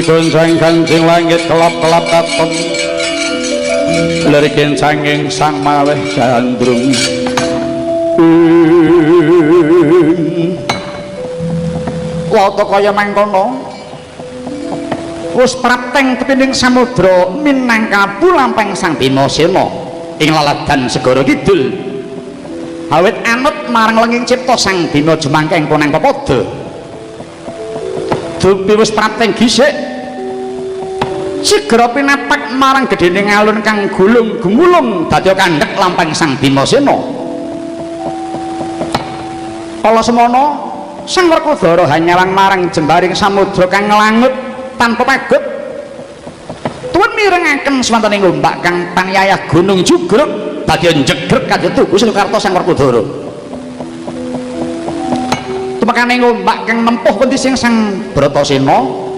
Bumi goncang kancing langit kelap-kelap katon lirikin sanging sang malih gandrung. Wata kaya mangkono wis prapteng tepining samudra minangkabu lampeng Sang Bimasena ing laladan segara kidul. Awit anut marang lenging cipta Sang Bima jemangkeng punang pepada. Dupi wis prapteng gisik segera pinapak marang gedene ngalun kang gulung gumulung dadi kandhek lampeng Sang Bimasena. Kala semono Sang Werkudara hanyawang marang jembaring samudra kang nglangut tanpa pagut. Tuwin mirengaken swantene ngombak kang panyayah gunung jugruk dadi njegrek kadya tugu Sinukarta Sang Werkudara. Tumekane ngombak kang nempuh wentising Sang Bratasena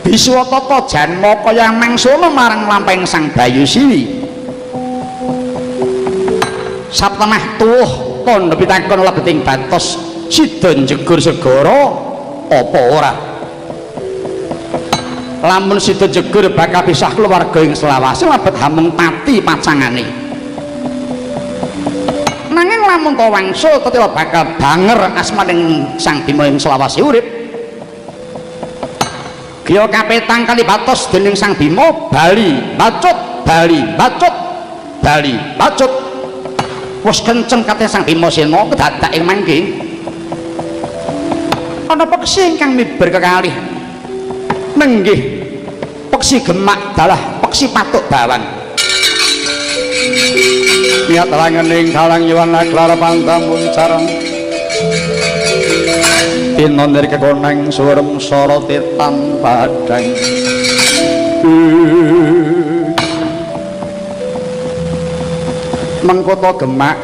biswa tata janma kaya mangsana marang lampahing Sang Bayu Siwi. Satemah tuwuh tandha pitakon lebeting batos sida njegur segara apa ora? Lamun sida jegur bakal pisah keluarga ing selawase lebet hamung pati pacangane. Nanging lamun ta wangsul tetela bakal banger asmaning Sang Bima ing selawase urip. Giya kapetang kali batos dening Sang Bima bali bacut bali bacut bali bacut. Wis kenceng kate Sang Bimasena kedadak ing mangke. Ana peksi ingkang miber kekalih. Nenggih peksi gemak dalah peksi patuk bawang. Niat langening kalang yuwana klara pantamun carang tinonir kekoneng surem sorote tanpa padang. Mengkoto gemak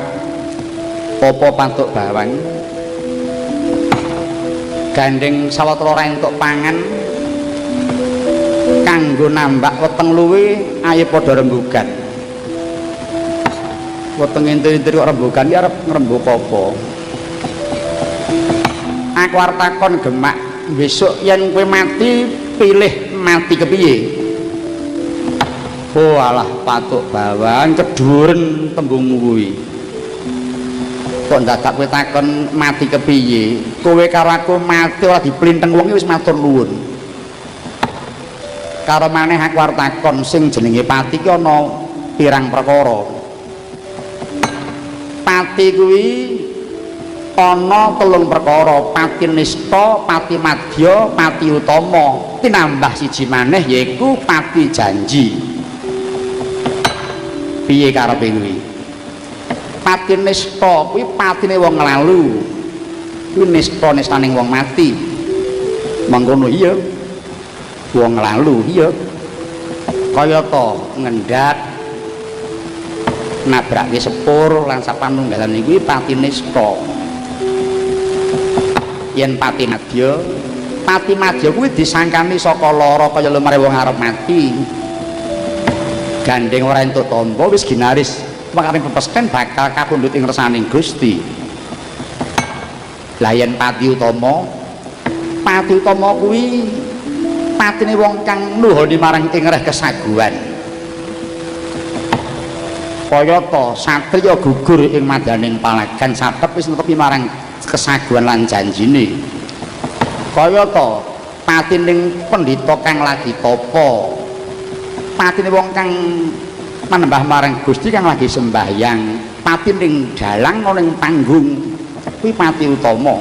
apa patuk bawang gandeng sawetara ora entuk pangan kanggo nambak weteng luwe ayo padha rembugan. Weteng entir-entir kok rembugan iki arep ngrembug apa? Aku arep takon gemak, besok yen kowe mati pilih mati kepiye? Oh alah patuk bawang keduren tembungmu kuwi. Kok dadak kowe takon mati kepiye? Kowe karo aku mati ora diplinteng wong wis matur nuwun. Karo maneh aku arep takon sing jenenge pati ki ana pirang perkara. Pati kuwi ana telung perkara, pati nista, pati madya, pati utama. Tinambah siji maneh yaiku pati janji. Piye karepe kuwi? Pati nista kuwi patine wong lalu. Kuwi nista nistaning wong mati. Mangkono iya. Wong lalu iya. Kayata ngendhak nabrake sepur lan sapanunggalan kuwi pati nista. Yen pati madya, pati madya kuwi disangkani saka lara kaya lumrahe wong arep mati. Gandeng ora entuk tampa wis ginaris makane pepesken bakal kapundhut ing ngersaning Gusti. Lah yen pati utama, pati utama kuwi patine wong kang nuhoni marang ing reh kesaguhan. Kayata satriya gugur ing madaning palagan sabab wis netepi marang kesaguhan lan janjine. Kayata patining pendhita kang lagi tapa, patine wong kang manembah marang Gusti kang lagi sembahyang, patining dalang ana ing panggung kuwi pati utama.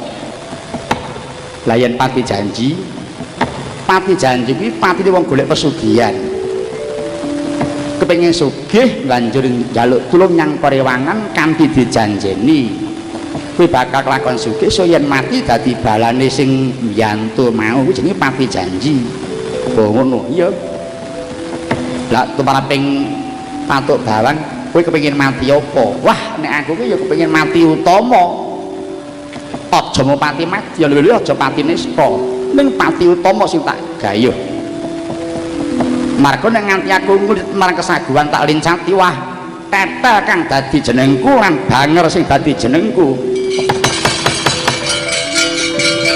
Lah yen pati janji, pati janji kuwi patine wong golek pesugihan. Kepengin sugih banjur njaluk tulung nyang parewangan kanthi dijanjeni kuwi bakal kelakon sugih, so yen mati dadi balane sing mbiyantu mau kuwi jenenge pati janji. Oh ngono iya. Lah tumraping patuk bawang kowe kepengin mati apa? Wah nek aku ki ya kepengin mati utama. Aja mau pati madya, lho aja pati nista, ning pati utama sing tak gayuh. Marga nek nganti aku ngulit marang kesaguhan tak lincati, wah tetel kang dadi jenengku lan banger sing dadi jenengku.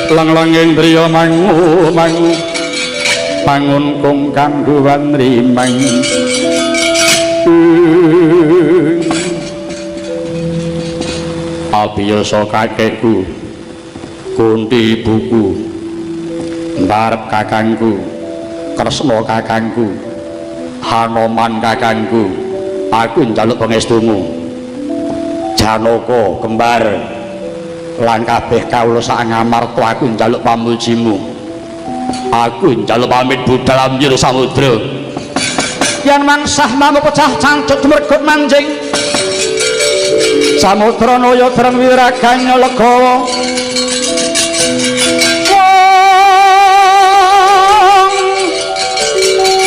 Lang-langing driya mangu mangu Pangunkung kangguwan rimang. Abiyasa kakekku, Kunti ibuku, mbarep kakangku, Kresna kakangku, Hanoman kakangku, aku njaluk pangestumu. Janaka kembar lan kabeh kawula sak ngamarta aku njaluk pamujimu. Aku njaluk pamit budal ambyur samudra. Yen mangsah mamu pecah cancut mergut manjing. Samudra naya dreng wiraganya legawa. Wong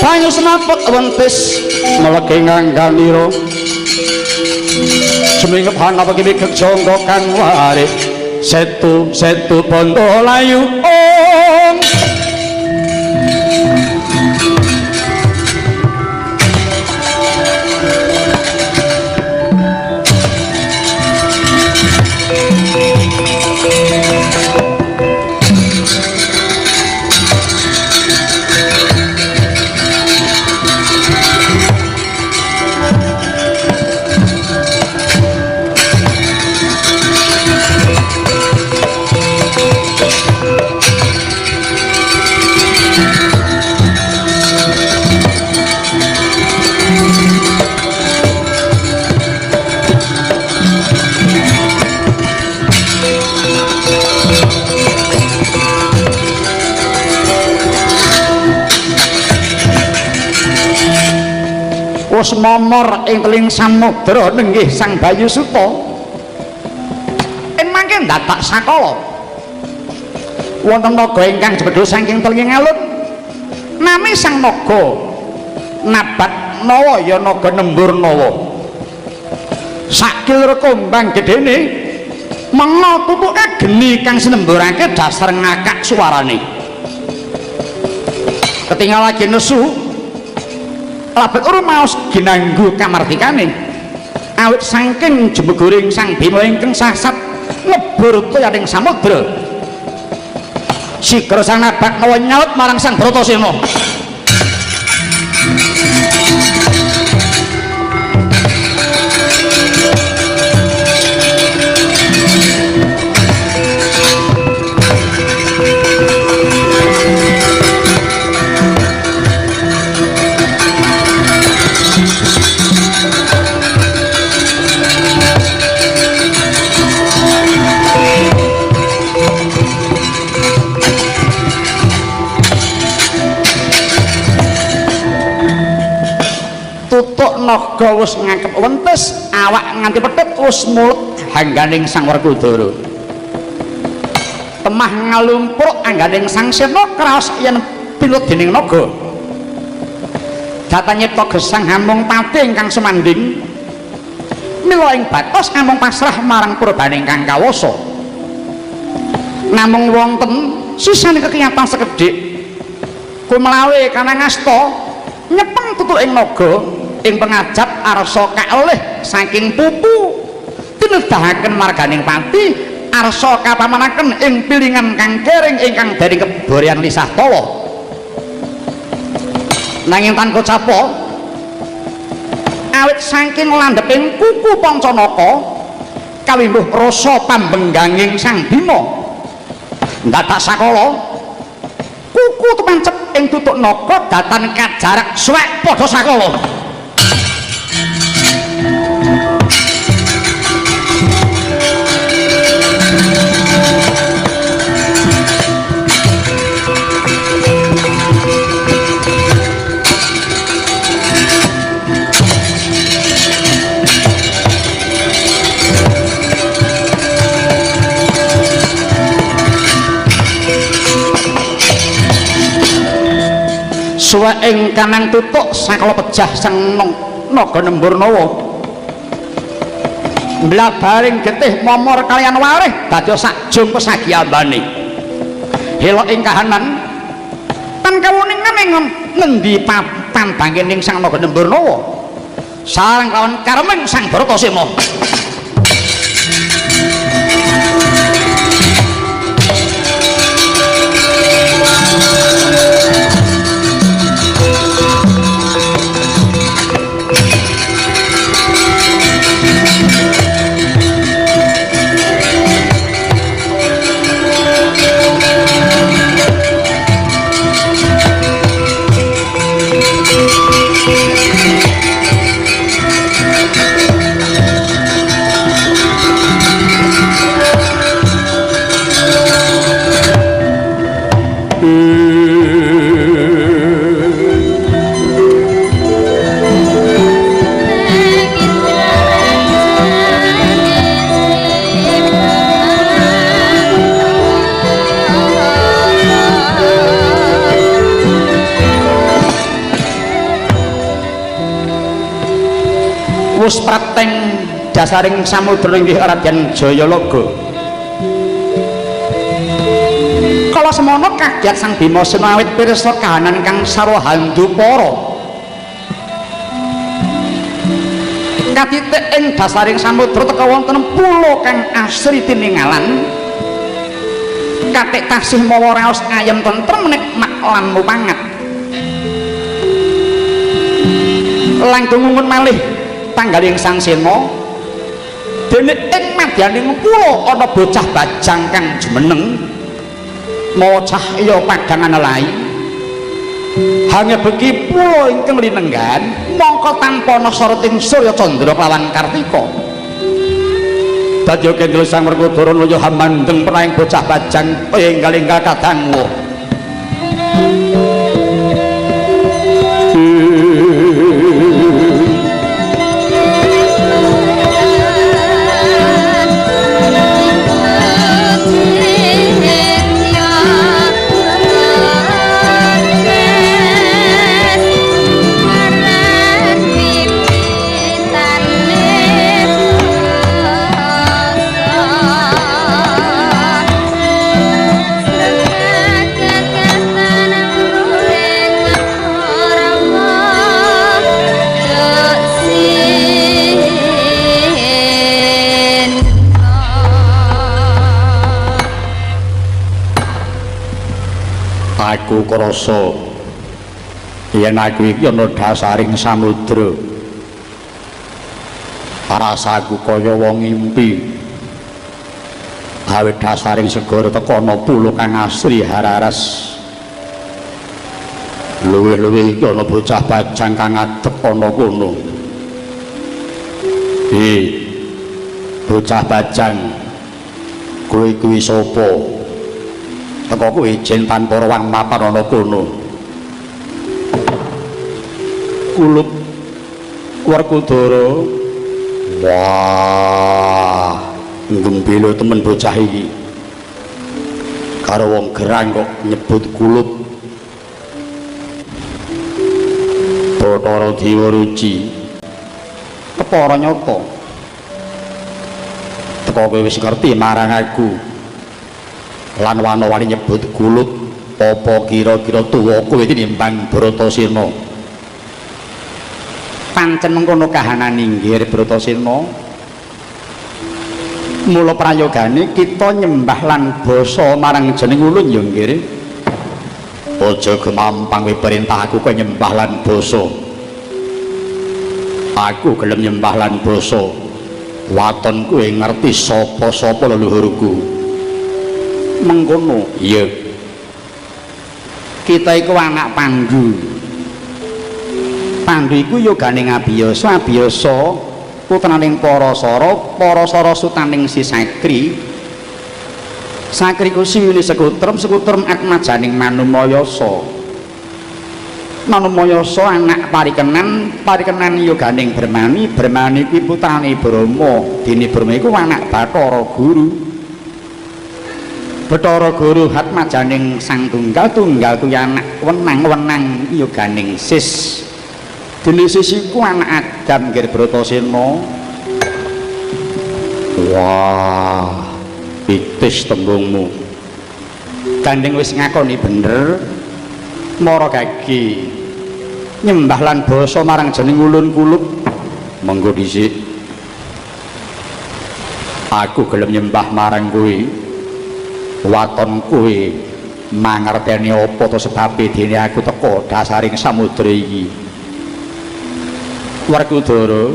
banyu semaput wentis melegi ngangganira. Sumingep hanapa kimi kejangga kang waris. Setu setu bondo layu ong. Wis momor ing teling samudra nenggih Sang Bayu Suta. Ing mangke ndadak sakala wonten naga ingkang jebedhul saking teling alun. Nami Sang Naga Nabat Nawa ya naga Nembur Nawa. Sakil rekumbang gedene menga tutuke geni kang sinemburake dasar ngakak suarane. Ketinggal lagi nesu labet rumaos ginanggu kamardikane awit saking jemeguring Sang Bima ingkang sasat ngebur toyaning samudra. Sigra Sang Nabak Nawa nyaut marang Sang Bratasena. Tutuk naga wis ngangkep wentes awak nganti pethet wis mulek hangganing Sang Werkudara. Temah ngalumpruk angganing Sang Sena kraos yen pilut dening naga. Datan nyipta gesang hamung pati ingkang sumandhing mila ing batos amung pasrah marang purbaning kang kawasa. Namung wonten sisane kekiyatan sekedhik kumlawe kanangasta nyepeng tutuk ing naga ing pengajap arsa kaoleh saking pupu tinedahaken marganing pati arsa kapamanaken ing pilingan kang kering ingkang dari keborean lisah tala. Nanging tanpa capa awit saking landheping kuku Pancanaka kawimbuh rasa pambengganging Sang Bima ndadak sakala kuku tumancep ing tutuk naga datan kajarak suwek padha sakala. Suwek ing kanang tutuk sakala pejah Sang Naga Nembur Nawa. Mlabaring getih momor kaliyan warih dadi sakjung pesagi ambane. Helok ing kahanan tan kawuningan ing ngendi pambangkening Sang Naga Nembur Nawa. Sareng lawan karmeng Sang Bratasena. Suwus prateng dasaring samudra inggih Raden Jayalaga. Kala semono kaget Sang Bima Sena awit pirsa kahanan kang sarwa handupara. Katitik ing dasaring samudra teka wonten pulo kang asri tiningalan. Katik tasih mawa raos ayem tentrem nikmat lan mupangat. Langkung ngungun malih tanggaling Sang Sena. Dene ing madyaning pulo ana bocah bajang kang jumeneng mawa cahya padangan lai. Hanya beki pulo ingkang linenggan mongko tanpa ana soroting surya candra kelawan kartika. Dadya kendel Sang Werkudara nulya hamandeng penaing bocah bajang kaya enggal-enggal kadangwa. Aku krasa yen aku iki ana dasaring samudra. Rasaku kaya wong ngimpi. Awit dasaring segara teka ana pulo kang asri hararas. Luwih-luwih iki ana bocah bajang kang ngadeg ana kono. Bocah bajang, kowe kuwi sapa? Teka kowe ijen tanpa ruang mapan ana kono. Kulup Werkudara. Wah, gembelo temen bocah iki. Karo wong gerang kok nyebut kulup. Bathara Dewa Ruci. Kepara nyata. Teka kowe wis ngerti marang aku. Lan wana-wani nyebut kulup, apa kira-kira tuwa kowe tinimbang Bratasena? Pancen mengkono kahanan inggih Bratasena. Mula prayogane kita nyembah lan basa marang jeneng ulun ya nggih. Aja gemampang kowe perintah aku kowe nyembah lan basa. Aku gelem nyembah lan basa. Waton kowe ngerti sapa-sapa leluhurku. Mengkono iya. Kita iku anak Pandu. Pandu iku yogane Abiyasa, Abiyasa putraning Parasara, Parasara sutaning Si Sakri. Sakri ku siwine Sekutrem, Sekutrem atmajaning Manumayasa. Manumayasa anak Parikenan, Parikenan yoganing Brahmani, Brahmani kuwi putrane Brahma, dene Brahma iku anak Bathara Guru. Bathara Guru hatmajaning Sang Tunggal, Tunggal kuwi anak wenang, wenang yoganing Sis. Dene Sis iku anak Adam nggih Bratasena. Wah, pitis tembungmu. Gandeng wis ngakoni bener. Mara gagi nyembah lan basa marang jeneng ulun kulup. Monggo dhisik. Aku gelem nyembah marang kowe. Waton kowe mangerteni apa to sebabe dene aku teka dasaring samudra iki. Werkudara,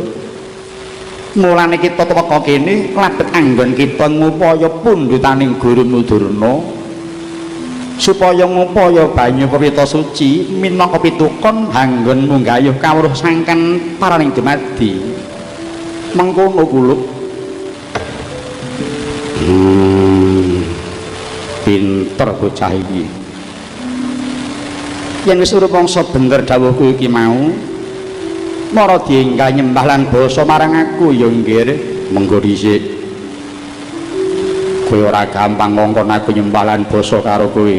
mulane kita teka kene labet anggon kita ngupaya pundhutaning Gurumu Durna supaya ngupaya banyu pawita suci minangka pitukon anggon munggayuh kawruh sangkan paraning dumadi. Mengkono kulup. Pinter bocah iki. Yen wis urupangsa bener dawuhku iki mau, mara dienggal nyembah lan basa marang aku ya nggih. Mengko dhisik. Kowe ora gampang ngongkon aku nyembah lan basa karo kowe.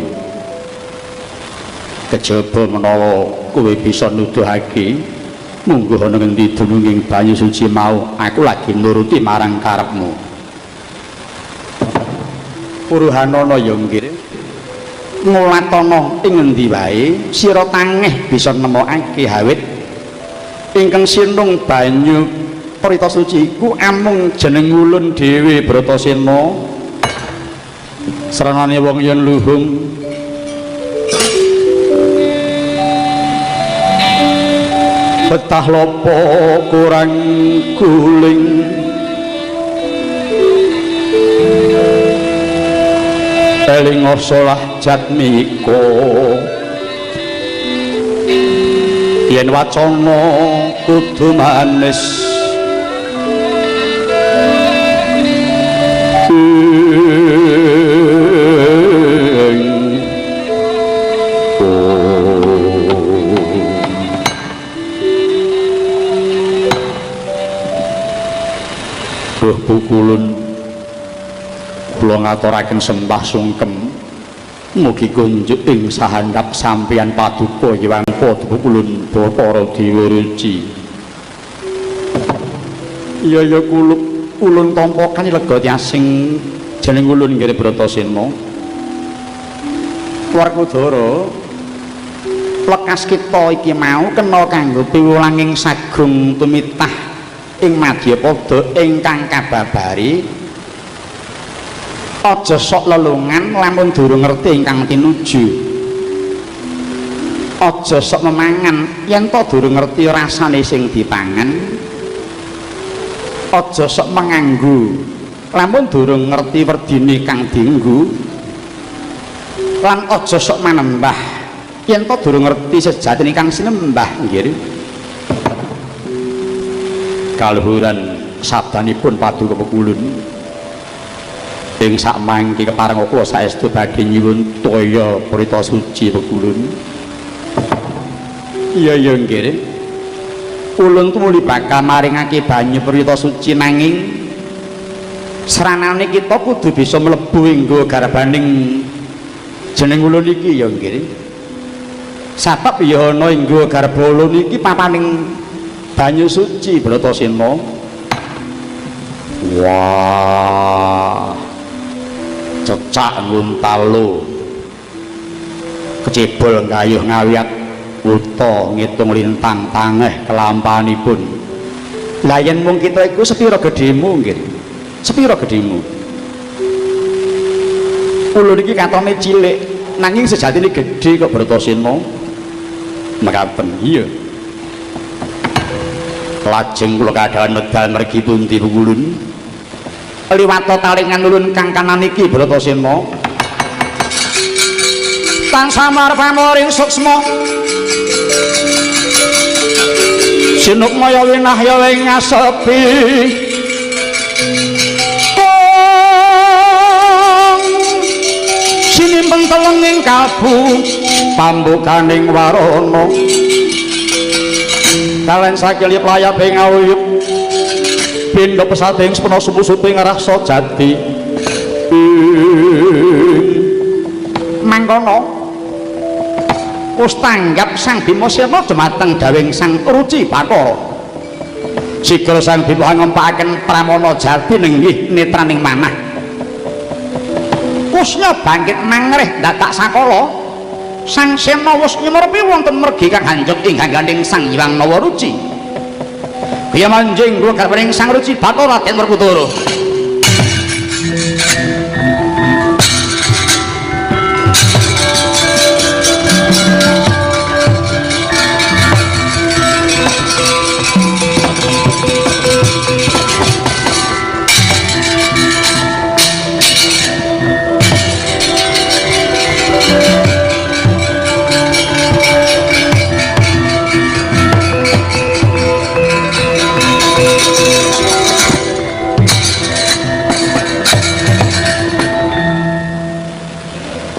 Kejaba menawa kowe bisa nuduhake Mungguh ana ngendi dununging banyu suci mau, aku lagi nuruti marang karepmu. Puruhanana ya nggih. Ngulatana ing ngendi wae sira tangeh bisa nemokake hawit ingkang sinung banyu prita suci iku amung jeneng ulun dhewe Bratasena. Sranane wong yen luhung betah lopo kurang guling eling solah jatmiko yen wacana kudu manis Pukulun kula ngaturaken sembah sungkem mugi kunjuk ing sahandhap sampeyan paduka Hyang Pukulun Bathara Dewa Ruci. Iya ya kulup ulun tampa kanilega tiasing jeneng ulun nggih Bratasena. Werkudara lekas kita iki mau kena kanggo piwulanging sagung tumitah ing madyapada ingkang kababari. Aja sok lelungan lamun durung ngerti ingkang tinuju. Aja sok memangan yen to durung ngerti rasane sing dipangan. Aja sok menganggu lamun durung ngerti werdine kang dienggo. Lan aja sok manembah yen to durung ngerti sejatine kang sinembah nggih. Kaluhuran sabdanipun paduka pekulun ing sakmangke kepareng kula saestu badhe nyuwun toya prita suci pekulun. Iya ya nggih. Ulun tumuli bakal maringake banyu prita suci nanging sranane kita kudu bisa mlebu ing garbaning jeneng ulun iki ya nggih. Sabab ya ana ing garba ulun iki papaning banyu suci Bratasena. Wah, cecak nguntalo kecebol gayuh ngawiyat wuta ngitung lintang tangeh kelampanipun. Lah yen mung kita iku sepira gedhemu nggih? Sepira gedhemu? Ulun iki katone cilik nanging sejatine gedhe kok Bratasena. Mekaten iya. Lajeng kula kadhawan medal mergi pundi ulun liwata talingan ulun kang kanan iki Bratasena. Tansah marpamoring suksma sinukmaya winahya ing ngasepi sinimpen telenging kalbu pambukaning warana kalen sakil playape ngawuyub pindha pesating sepena supu-supu ngrasa jati. Mangkono wis tanggap Sang Bimasena dumateng dawing Sang Ruci Bathara. Sigara Sang Bima ngempakaken Pramana jati nenggih netraning manah. Kusnya bangkit mangreh dadak sakala. Sang Sena wis nyumerepi wonten mergi kang hanjut ing gandeng Sang Hyang Nawaruci. Kaya manjing kula garwaning Sang Ruci Bathara Raden Werkudara.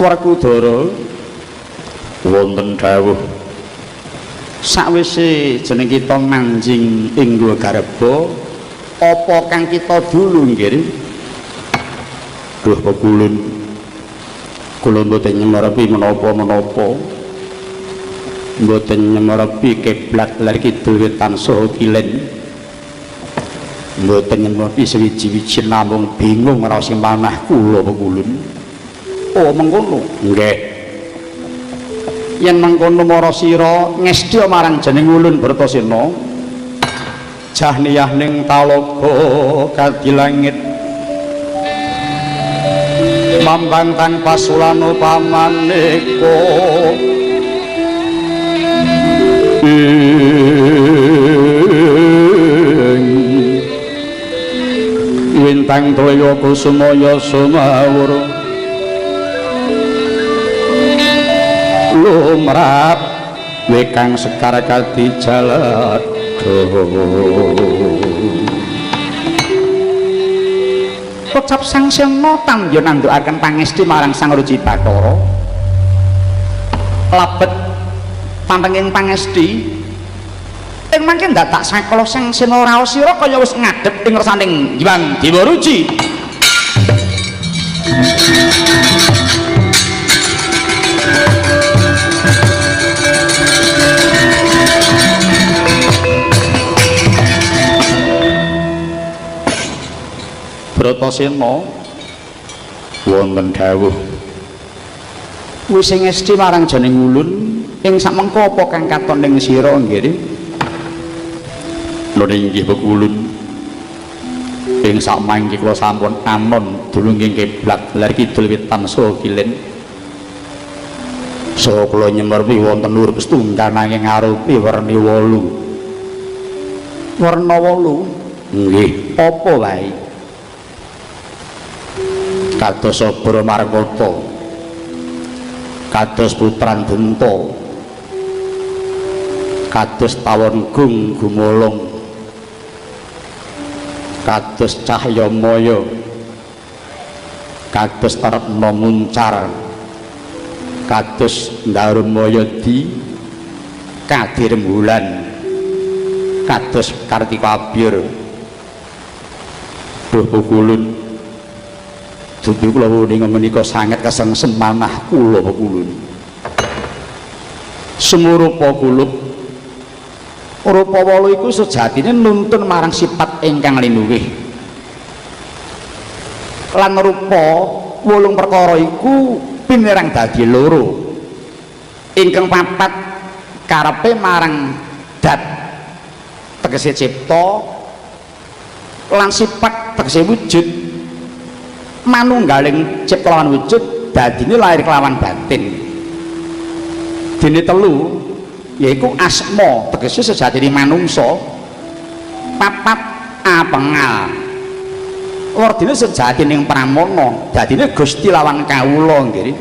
Werkudara wonten dawuh sakwise jeneng kita manjing ing Gua Garba apa kang kita dulu nggih? Duh pekulun kula mboten nyemrepi menapa-menapa. Mboten nyemerepi kiblat ler kidul wetan saha kilen. Mboten nyemerepi sewiji-wiji namung bingung raos manah kula pekulun. Oh mengkono. Nggih. Yen mengkono mara sira ngestya marang jeneng ulun Bratasena. Jahniyah ning talaga kadilangit. Mambang tanpa sulano pamaneka. Wintang toya kusumaya sumawur lumrap wekang sekar kadi jaladha. Pecap Sang Sena tandya nandhukaken pangesti marang Sang Ruci Bathara. Labet pantenging pangesti ing mangke dadak sakala Sang Sena raos sira kaya wis ngadhep ing ngersaning Hyang Dewa Ruci. Bratasena wonten dawuh wis ngesti marang jeneng ulun ing sakmengko apa kang katon ning sira nggih. Lho inggih pekulun ing sakmangke kula sampun anon dulunging kiblat ler kidul wetan saha kilen. Saha kula nyemerpi wonten urip setunggal nanging ngarupi werni wolu. Werna wolu? Nggih, apa wae? Kados Sabra Markata, kados Putran Benta, kados Tawon Gung Gumolong, kados Cahya Maya, kados Retna Muncar, kados Darumaya di Kadirembulan, kados Kartika Abyur. Duh pukulun dupi kula wuninga menika sanget kesengsem manah kula pekulun. Sumurupa kulub rupa wolu iku sejatine nuntun marang sifat ingkang linuwih. Lan rupa wolung perkara iku pinirang dadi loro. Ingkang papat karepe marang dat tegese cipta lan sifat tegese wujud. Manunggaling cipta lawan wujud dadine lahir kelawan batin. Dene telu yaiku asma tegese sejatine manungsa. Papat apengal werdine sejatine pramana dadine Gusti lawan kawula nggih.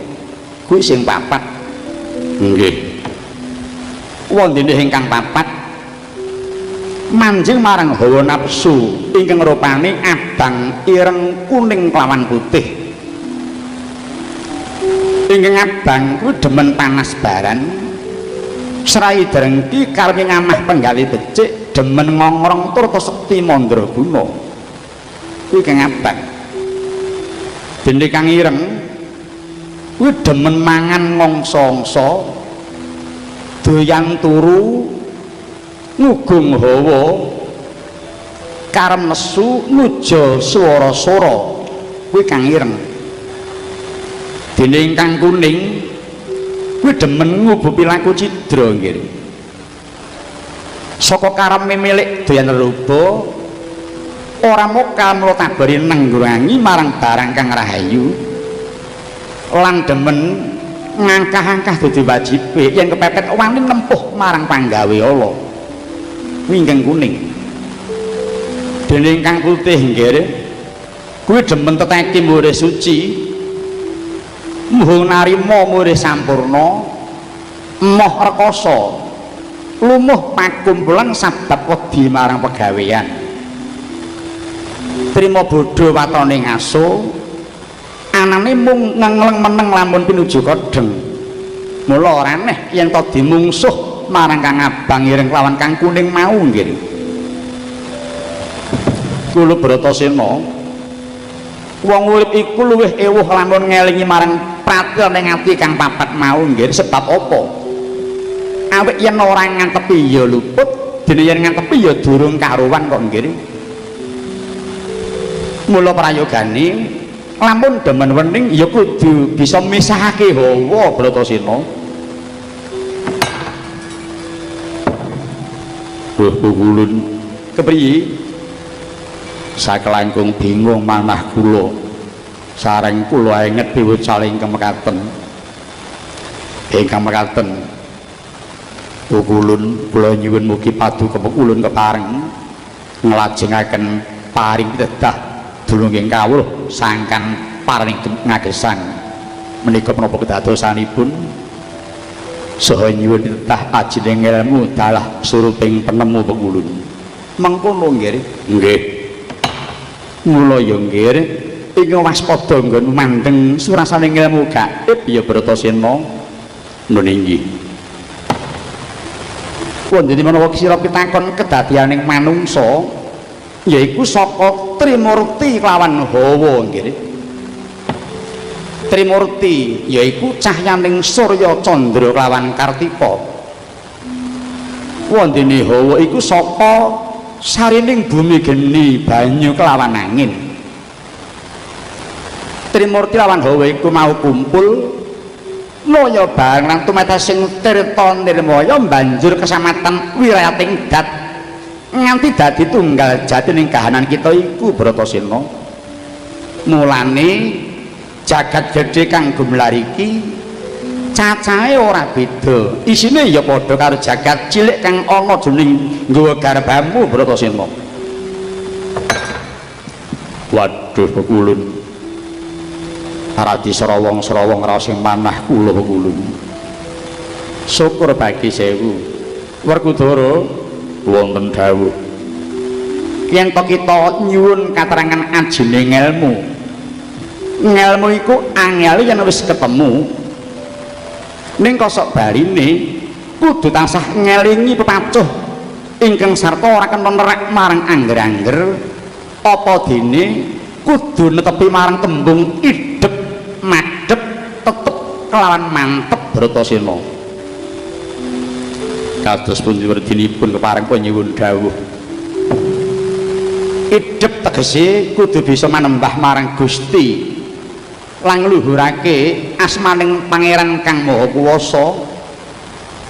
Kuwi sing papat. Nggih. Wondene ingkang papat manjing marang hawa nafsu ingkang rupane abang ireng kuning kelawan putih. Ingkang abang kuwi demen panas baran, srai drengki karepe ngamah penggawe becik, demen ngongrong tur sekti mandraguna. Kuwi kang abang. Dene kang ireng kuwi demen mangan ngongso-ongso, doyan turu, ngugung hawa, karem nesu, nuja swara-swara. Kuwi kang ireng. Dene ingkang kuning kuwi demen ngubupi laku cidra nggih. Saka kareme milik doyan leluba ora mokal mula tabari nenggurangi marang barang kang rahayu lan demen ngangkah-angkah dadi wajibe yen kepepet wani nempuh marang panggawe Allah. Kuwi ingkang kuning. Dene ingkang putih nggih kuwi demen teteki murih suci, mbuh narima murih sampurna, emoh rekoso, lumuh pakumpulan sabab wedi marang pegawean. Trima bodho watone ngaso, anane mung ngengleng meneng lamun pinuju kodheng. Mula ora aneh yen to dimungsuh marang kang abang ireng lawan kang kuning mau nggih. Kula Bratasena, wong urip iku luwih ewuh lamun ngelingi marang pratil ning ati kang papat mau nggih. Sebab apa? Awit yen ora ngantepi ya luput, dene yen ngantepi ya durung karuwan kok nggih. Mula prayogane lamun demen wening ya kudu bisa misahake hawa Bratasena. Duh pukulun kepriye? Sakelangkung bingung manah kula. Sareng kula enget piwucal ingkang mekaten. Ingkang mekaten pukulun kula nyuwun mugi paduka pukulun kepareng nglajengaken paring pitedah dulunging kawruh sangkan paraning ngagesang menika menapa kedadosanipun saha nyuwun pitedah ajining ilmu dalah suruping penemu pukulun. Mengkono nggih. Nggih. Mula ya nggih ing waspada nggon mandeng surasaning ilmu gaib ya Bratasena. Nun inggih. Wondene menawa sira pitakon kedadianing manungsa yaiku saka Trimurti kelawan hawa nggih. Trimurti yaiku cahyaning surya candra kelawan Kartika. Wondene hawa iku saka sarining bumi geni banyu kelawan angin. Trimurti lawan hawa iku mau kumpul naya bareng lan tumetesing tirta nirmaya banjur kesamatan wirayating dat nganti dadi tunggal jati ning kahanan kita iku Bratasena. Mulane jagat gedhe kang gumelar iki cacahe ora beda, isine ya padha karo jagat cilik kang ana jroning nggawa garbamu Bratasena. Waduh pukulun radi serawong-serawong raos ing manah kula pukulun. Syukur bagi sewu. Werkudara wonten dawuh yen to kita nyuwun katerangan ajine ngelmu. Ngelmu iku angel yen wis ketemu. Ning kosok barine kudu tansah ngelingi pepacuh ingkang sarta ora kena nerak marang angger-angger apa dene kudu netepi marang tembung idep madhep tetep kelawan mantep Bratasena. Kados pundi werdinipun kepareng nyuwun dawuh. Idep tegese kudu bisa manembah marang Gusti lan ngluhurake asmaning Pangeran Kang Maha Kuwasa.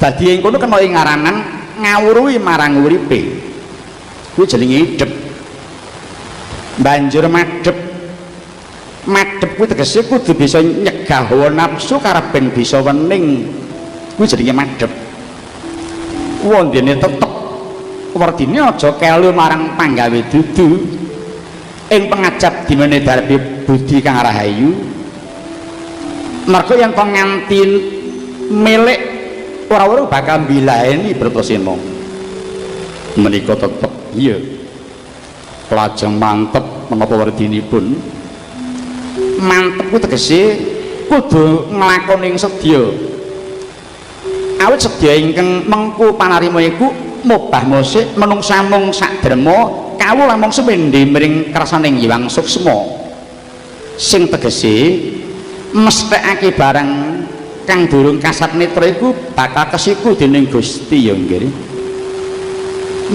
Dadi ing kono kena ing ngaranan ngawruhi marang uripe. Kuwi jenenge idep. Banjur madhep. Madhep kuwi tegese kudu bisa nyegah hawa nafsu kareben bisa wening. Kuwi jenenge madhep. Wondene tetep werdine aja kelu marang panggawe dudu ing pengajap dimene darbi budi kang rahayu. Mergo yen to nganti milik ora-ora bakal mbilaeni Bratasena. Menika tetep iya lajeng mantep menapa werdinipun. Mantep kuwi tegese kudu nglakoni ing sedya. Awit sedya ingkang mengku panarima iku mobah mosik menungsa mung sakderma kawula mung sumendhe mring kersaning Hyang Suksma. Sing tegese mesthekake barang kang durung kasat netra iku bakal kesiku dening Gusti ya nggih.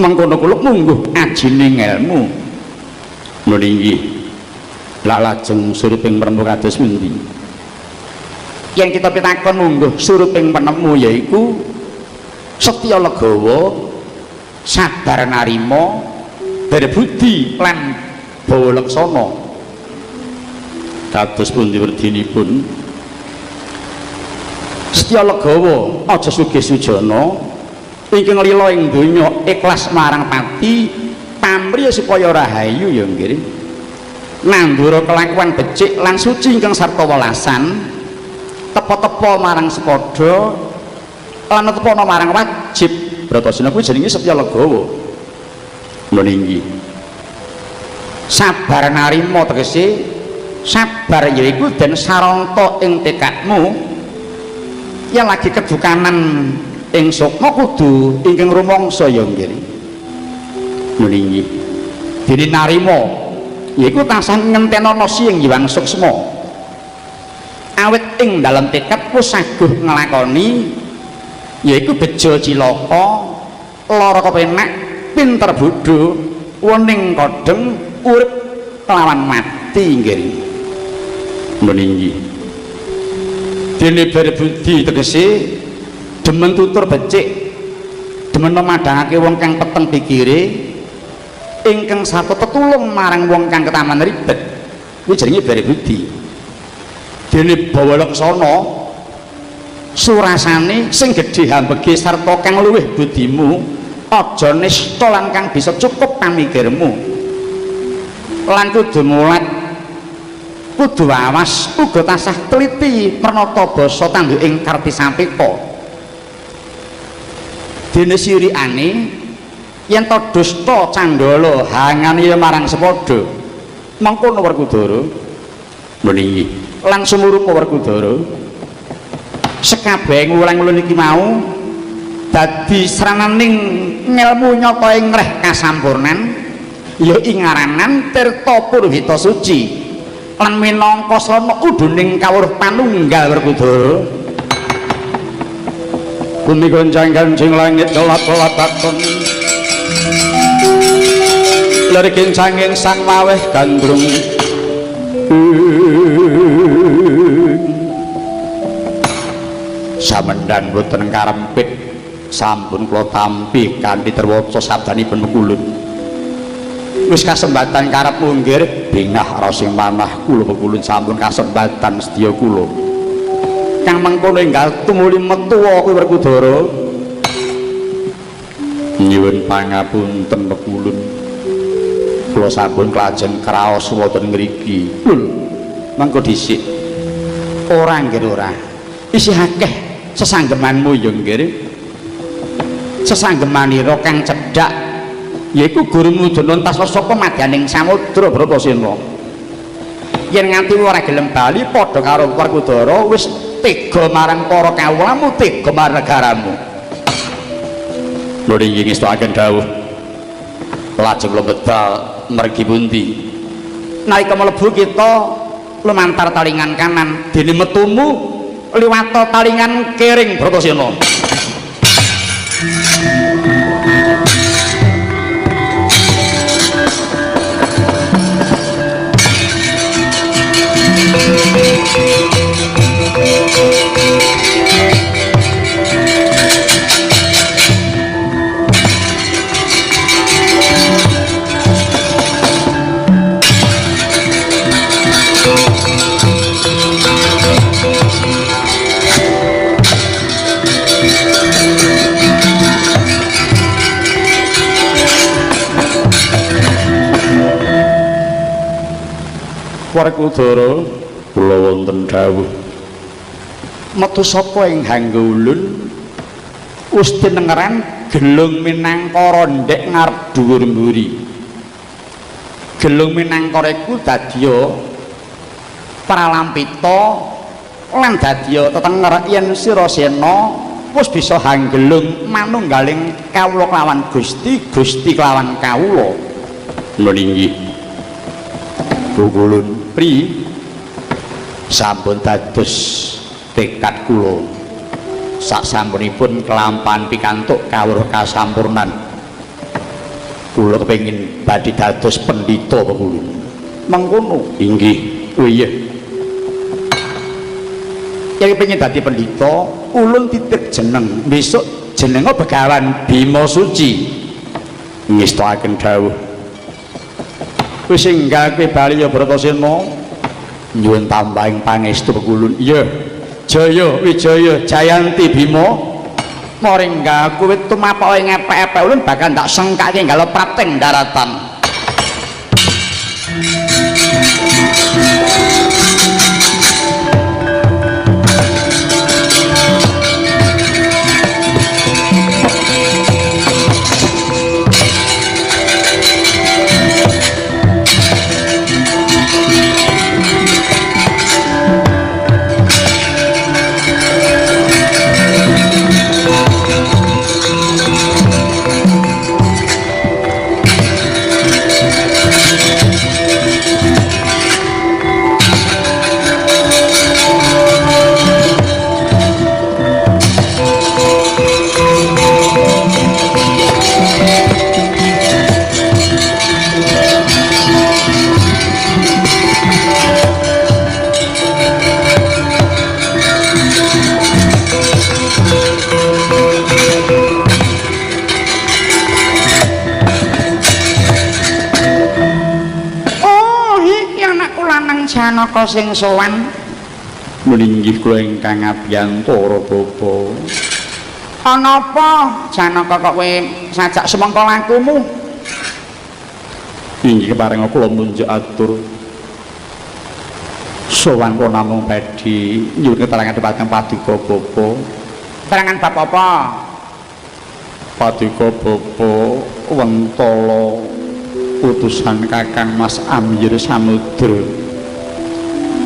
Mengkono kula mungguh ajine ngelmu. Nun inggih. Lah lajeng suriping penemu kados pundi? Yen kita pitakon mungguh suruping penemu yaiku setya legawa, sabar narima, berbudi lan bawa laksana. Kados pundi werdinipun? Setya legawa aja sugih sujana ingkang lila ing donya ikhlas marang pati pamrih supaya rahayu ya nggih. Nandura kelakuan becik lan suci ingkang sarta welasan, tepa-tepa marang sepadha lan tepana marang wajib. Bratasena kuwi jenenge setya legawa. Nun inggih. Sabar narima tegese sabar yaiku den saranta ing tekadmu yen lagi kedukanan ing sukma kudu ingkang rumangsa ya nggih. Nun inggih. Dene narima yaiku tansah ngentenono sing Hyang Suksma. Awit ing dalem tekad wis saguh nglakoni Yaiku bejo cilaka, lara kepenak, pinter bodho, wening kodheng, urip kelawan mati nggih. Meninggi. Dene berbudi tegese demen tutur becik, demen memadhangake wong kang peteng pikire, ingkang sarta tetulung marang wong kang ketaman ribet. Kuwi jenenge berbudi. Dene bawa laksana surasane sing gedhe hambege sarta kang luwih budimu, aja nista lan kang bisa cukup pamikirmu. Lan kudu mulat, kudu awas, uga tasah teliti pranata basa tanduk ing karti sampeka. Dene sirikane yen to dusta candala hangane marang sepadha, mengkono Werkudara. Meninggi. Lan sumurupa Werkudara. Sekabehing wulang-wulung iki mau dadi srananing ngelmu nyata ing ngreh kasampurnan, ya ing ngaranan Tirta Purwita Suci lan minangka srana uduning kawruh panunggal Werkudara. Bumi goncang gancing langit kelap-kelapaken, lir kincanging sang maweh gandrung. Samendhan boten karempit sampun kula tampi kanthi terwaca sabdanipun Pekulun. Wis kasembatan karep munggir bingah rasing manah kula Pekulun sampun kasembatan sedya kula. Kang mengkono enggal tumuli metuwa kuwi Werkudara. Nyuwun pangapunten Pekulun, kula sampun klajeng kraos wonten ngriki. Lho, mengko dhisik. Ora nggih ora. Isih akeh sesanggemanmu ya nggih. Sesanggemanira kang cedhak yaiku gurumu Danantaswa saka madyaning samudra Bratasena. Yen nganti ora gelem bali padha karo Werkudara wis tega marang para kawulamu, tega marang negaramu. Lho inggih ngestokaken dawuh. Lajeng kula medal mergi pundi? Nalika mlebu kita lumantar talingan kanan, dene metumu liwata talingan kering Bratasena. Werkudara, kula wonten dawuh. Metu saka ing hangga ulun wis tinengeran gelung minangkara ndek ngarep dhuwur mburi. Gelung minangkara iku dadya pralampita lan dadya tetenger yen sira sena wis bisa hanggelung manunggaling kawula kelawan Gusti, Gusti kelawan kawula. Meninggi Pukulun pri sampun dados tekad kula sak sampunipun kelampahan pikantuk kawruh kasampurnan. Kula kepengin badhe dados pendhita Pekulun. Mengkono inggih. Oh iya, yen kepengin dadi pendhita ulun titip jeneng, besok jenenge Begawan Bima Suci. Ngestokaken dawuh. Wis enggal kowe bali ya Bratasena. Nyuwun tambahing pangestu Pekulun. Iya. Jaya Wijaya Jayanti Bima. Moringga kowe tumapak ing epek-epek ulun bakal tak sengkake enggal prapting daratan. Janaka sing sowan. Meninggih kula ingkang abiyantara bapa. Ana apa Janaka kok kowe sajak semangka lakumu? Inggih keparenga kula munjuk atur. Sowan kula namung badhe nyuwun keterangan dhumateng paduka bapa. Keterangan bab apa? Paduka bapa wentala utusan Kakang Mas Amyir Samudra.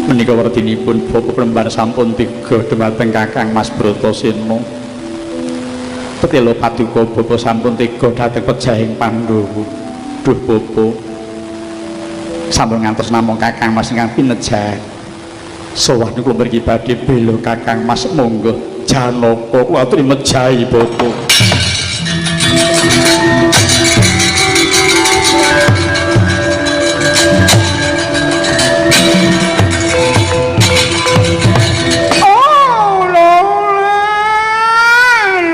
Menika werdinipun bapa Plembar sampun tiga dhumateng Kakang Mas Bratasena. Petela paduka bapa sampun tega dhateng pejahing Pandhawa. Duh bapa, sampun ngantos namung Kakang Mas ingkang pinejah. Sowan kula mriki badhe bela Kakang Mas monggo Janaka kula aturi mejahi bapa. Oh lole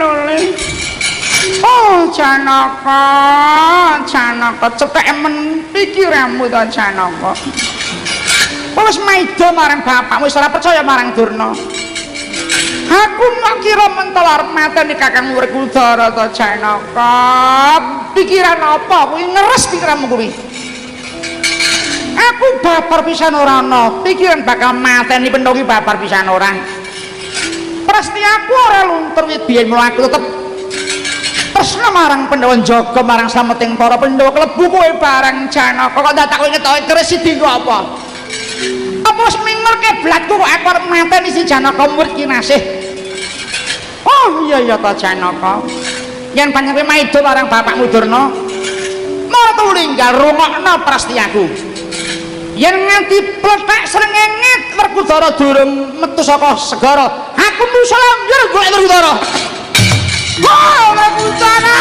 lole. Oh Janaka, Janaka cethek men pikiranmu to Janaka. Wis maida marang bapakmu wis ora percaya marang Durna. Aku mak kira mentol arep mateni Kakang Werkudara to Janaka. Pikiran apa kuwi ngeres pikiranmu kuwi? Aku babar pisan ora ana, pikiran bakal mateni Penthoki babar pisan ora. Presti aku ora luntur wit biyen mula aku tetep tresna marang Pandhawa njaga marang slameting para Pandhawa klebu kowe barang Janaka kok dadak kowe ngetoke keris dienggo apa? Apa wis minger kiblatku kok aku arep mateni si Janaka murid kinasih? Oh iya iya ta Janaka. Yen pancen kowe maida marang bapakmu Durna, martu linggal rungokno prastiaku. Yen nganti plethek srengenge Werkudara durung metu saka segara, aku musul ambyur golek Werkudara. Wah, Werkudara!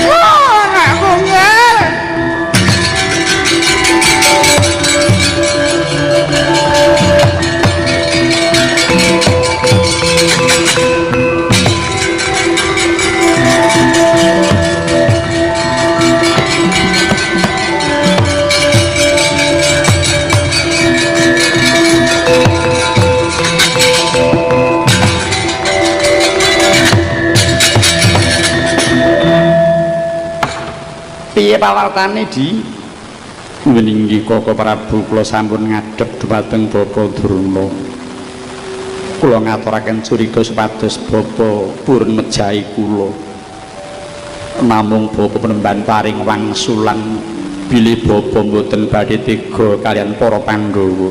Wah, anakku ngel. Piye pawartane Di? Meninggih Koko Prabu kula sampun ngadhep dhumateng Bapa Durna. Kula ngaturaken curiga supados Bapa purun mejahi kula. Namung Bapa penemban paring wangsulan bilih Bapa mboten badhe tega kaliyan para Pandhawa.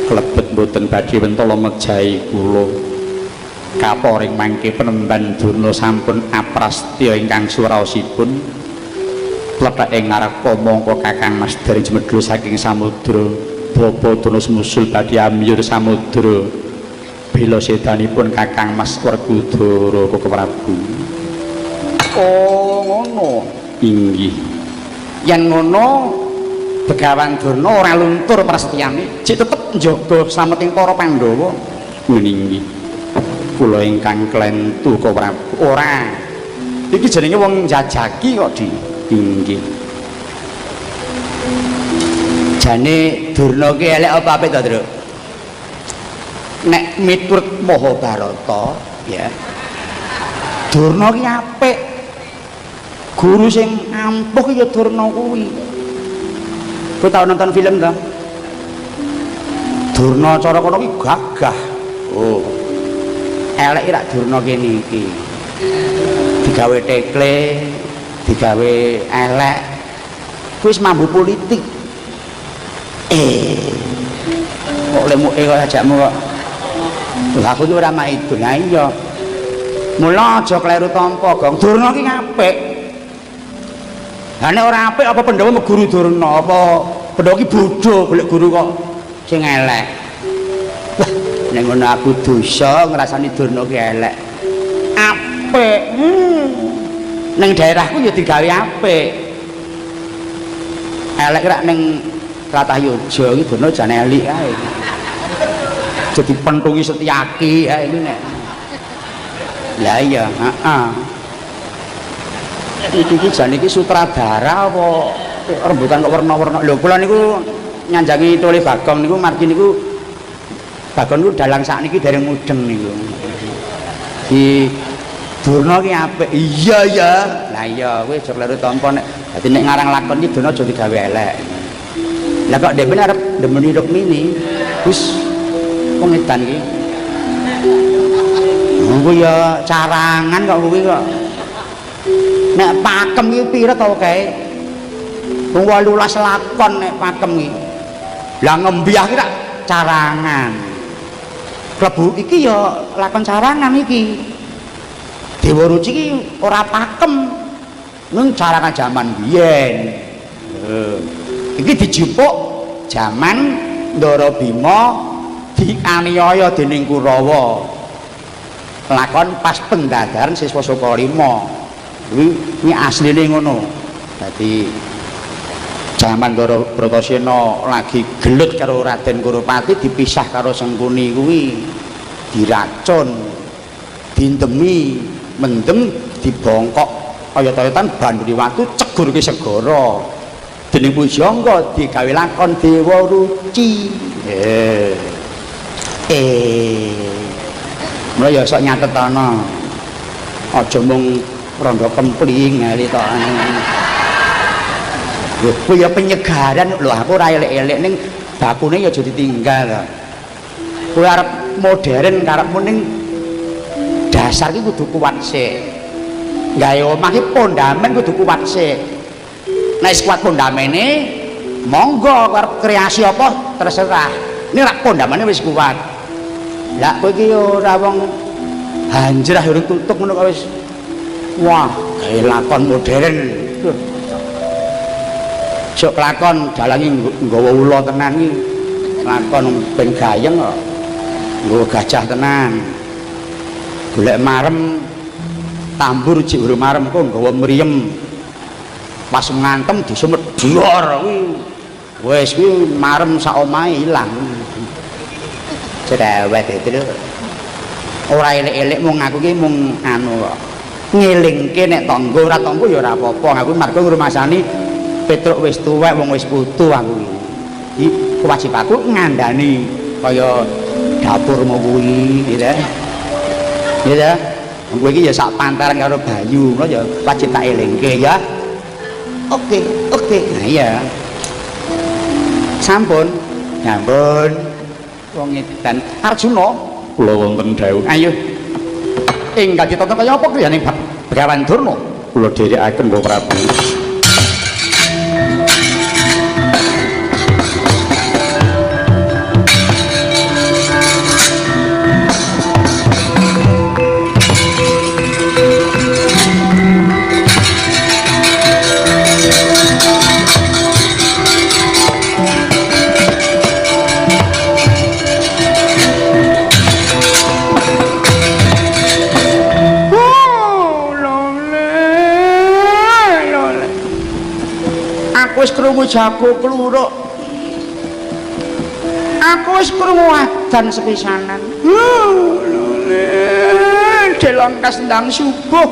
Klebet mboten badhe wentala mejahi kula. Kaporing mangke penemban Durna sampun aprastya ingkang suraosipun. Plethek ing ngarep mongko Kakang Mas dereng jemedhul saking samudra. Bapa Durna sumusul badhe amyur samudra. Bela sedanipun Kakang Mas Werkudara Koko Prabu. Oh ngono. Inggih. Yen ngono Begawan Durna ora luntur prasetyane, jek tetep njaga slameting para Pandhawa. Meninggih. Kula ingkang klentu Koko Prabu. Ora. Iki jenenge wong njajaki kok Di. Inggih. Jane Durna ki elek apa apik to, Truk? Nek miturut Mahabharata, ya. Durna ki apik. Guru sing ampuh ki ya Durna kuwi. Kowe tau nonton film ta? Durna cara kono ki gagah. Oh. Elek rak Durna kene iki. Digawe tekle, digawe elek. Kuwi wis mambu politik. Kok lemuke kok ajakmu kok. Lha aku ki ora maido. Lah iya. Mula aja kleru tampa, Gong. Durna ki apik. Lah nek ora apik apa Pandhawa meguru Durna? Apa Pandhawa ki bodho golek guru kok sing elek? Wah, nek ngono aku dosa ngrasani Durna ki elek. Apik. Ning daerahku ya digawe apik. Elek rak ning tlatah Yojo iki Durna jan elik kae. Jadi pentungi Setyaki kae iki nek. Lah iya, heeh. Iki iki jan iki sutradara apa rembutan kok werna-werna. Lho kula niku nyanjangi tole Bagong niku margi niku Bagong niku dalang sakniki dereng mudeng niku. Di Durna ki apik. Iya ya. Lah iya kowe aja kleru tampa nek dadi nek ngarang lakon iki Durna aja digawe elek. Lah kok dhekne arep ndemeni Rukmini. Wis wong edan iki. Kuwi ya carangan kok kuwi kok. Nek pakem iki pira to kae? Wong 18 lakon nek pakem iki. Lah ngembyah iki rak carangan. Klebu iki ya lakon carangan iki. Dewa Ruci iki ora pakem. Ning carangan jaman biyen. Iki dijupuk jaman Ndara Bima dianiaya dening Kurawa. Lakon pas pendadaran siswa saka 5. Kuwi kuwi asline ngono. Dadi jaman Ndara Bratasena lagi gelut karo Raden Kurupati dipisah karo Sengkuni kuwi diracun, dindemi, mendem, dibongkok oyot-oyotan banduri watu cegur ke segara. Dening Pujangga digawe lakon Dewa Ruci. Mula ya sok nyatet ana. Aja mung rondo kempling ngene tok. Lho kuwi ya penyegaran lho, aku ora elek-elek ning bakune ya aja ditinggal. Kowe arep modern karepmu ning dasar iki kudu kuat sik. Gawe omah iki pondamen kudu kuat sik. Nek wis kuat pondamene, monggo arep kreasi apa terserah. Nek rak pondamene wis kuat. Lah kowe iki ora wong hanjrah urung tutuk ngono kok wis wah, gawe lakon modern. Sok lakon dalange nggawa ula tenan iki. Lakon ben gayeng kok. Nggawa gajah tenan. Golek marem tambur jek urung marem kok nggawa mriyem. Pas ngantem disumet dior kuwi. Wis kuwi marem sak omahe ilang. Cerewet itu lho. Ora elek-elek mung aku ki mung anu kok. Ngelingke nek tangga ora tangga ya ora apa-apa. Aku marga ngrumasani Petruk wis tuwek wong wis putu aku iki. Iki kewajibanku ngandani kaya dapurmu kuwi gitu. Gitu. Kowe iki ya sak pantaran karo Bayu, ngono ya wajib tak elingke ya. Oke, oke. Nah iya. Sampun. Sampun. Wong edan Arjuna kula wonten dawuh. Ayo. Enggal ditonton kaya apa kriyane Begawan Durna? Kula dherekaken Bapak Prabu. Aku wis krungu jago kluruk. Aku wis krungu adan sepisanan. Delongkas ndang subuh.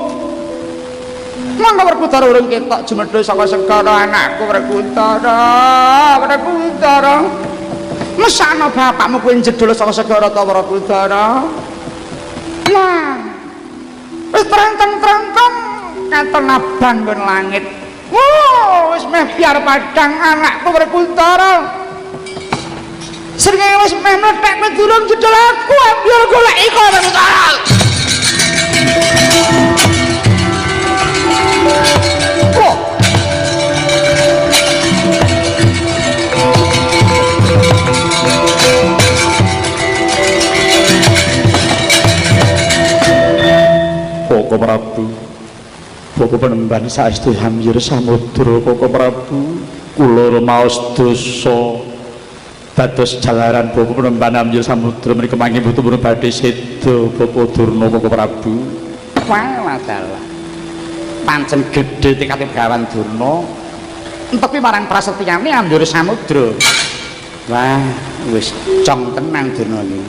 Mangga Werkudara urung ketok jumedhul saka segara anakku Werkudara, Werkudara. Mesakno bapakmu kuwi njedhul saka segara ta Werkudara. Lah. Wis trenteng-trenteng katon abang nggon langit. Wah, wis meh biar padang anakku Werkudara. Srengenge wis meh mlethek kowe durung jedhul aku, biar golek iko Werkudara. Oh. Koko Prabu, Bapak penemban saestu hamyur samudra Koko Prabu, kula rumaos dosa dados jalaran Bapak penemban hamyur samudra menika mangke mboten badhe seda Bapak Durna Koko Prabu. Wah, dalah. Pancen gedhe tekate Begawan Durna. Entepi marang prasetyane ambyur samudra. Wah, wis cong tenan Durna iki.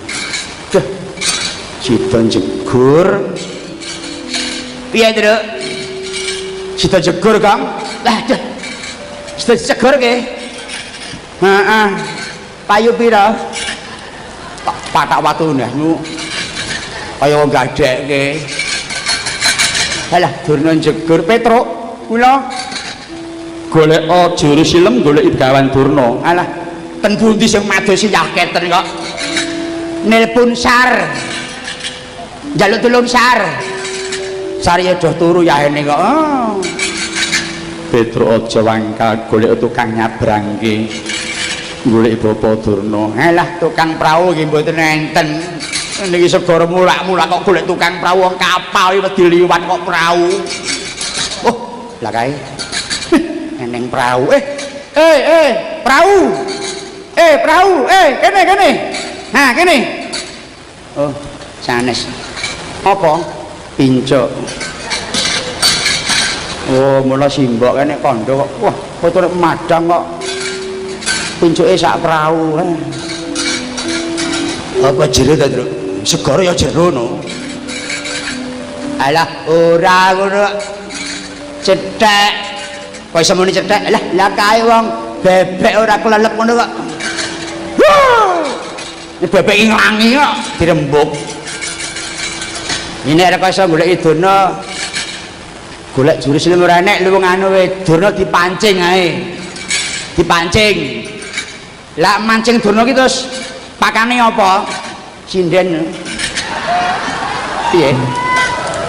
Duh. Sida jegur. Piye, Truk? Sida jegur, Kang. Lah, aduh. Sida jegur ke? Heeh. Payu pira? Patak watu ndahmu. Kaya wong gadhekke. Halah, Durna jegur Petruk. Kula golek juru silem golek Begawan Durna. Alah, ten pundi sing madosi yaketen kok. Nelpon Sar. Njaluk tulung Sar. Sar ya doh turu yahene kok. Oh. Petruk aja wangkal golek tukang nyabrangke. Golek Bapak Durna. Alah, tukang prau nggih mboten enten. Niki segara mulak-mulak kok golek tukang prau wong kapal iki wedi liwat kok prau. Oh, lah kae. Eneng prau. Prau. Prau. Kene kene. Nah, kene. Oh, sanes. Apa? Pincuk. Oh, mula simbok kene kandha kok. Wah, foto madang kok. Pincuke sak prau. Apa jero ta, Truk? Segara ya jero no. Alah, ora ngono. Cethek. Kok iso muni cethek? Lah, lah kae wong bebek ora klelep ngono kok. Ini bebek iki nglangi kok dirembuk. Ini arep iso golek Durna. Golek jurus ilmu ora enek lu wong anu we Durna dipancing ae. Dipancing. Lah mancing Durna ki terus pakane apa? Sinden. Piye?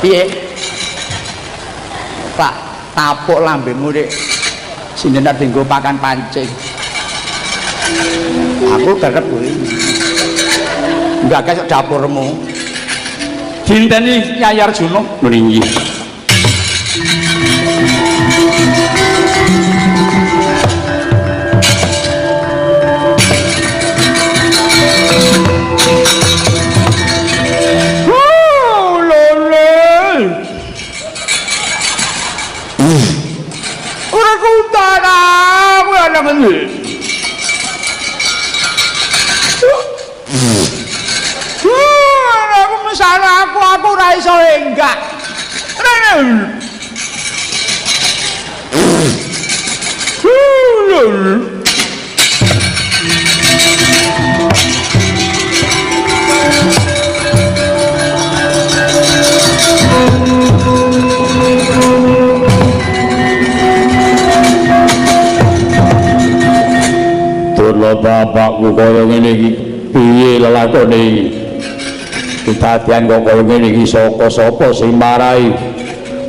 Piye? Pak, tapuk lambemu dik. Sinden tak dienggo pakan pancing. Aku kerep kuwi. Enggak kesok dapurmu. Dinteni Kyai Arjuna. Lho nggih. Ora kuntara, kowe ana ngendi? Aku mesane aku ora iso enggak. Durna bapakku kaya ngene iki piye lelakone iki? Kedadian kok kaya ngene iki saka sapa sing marai?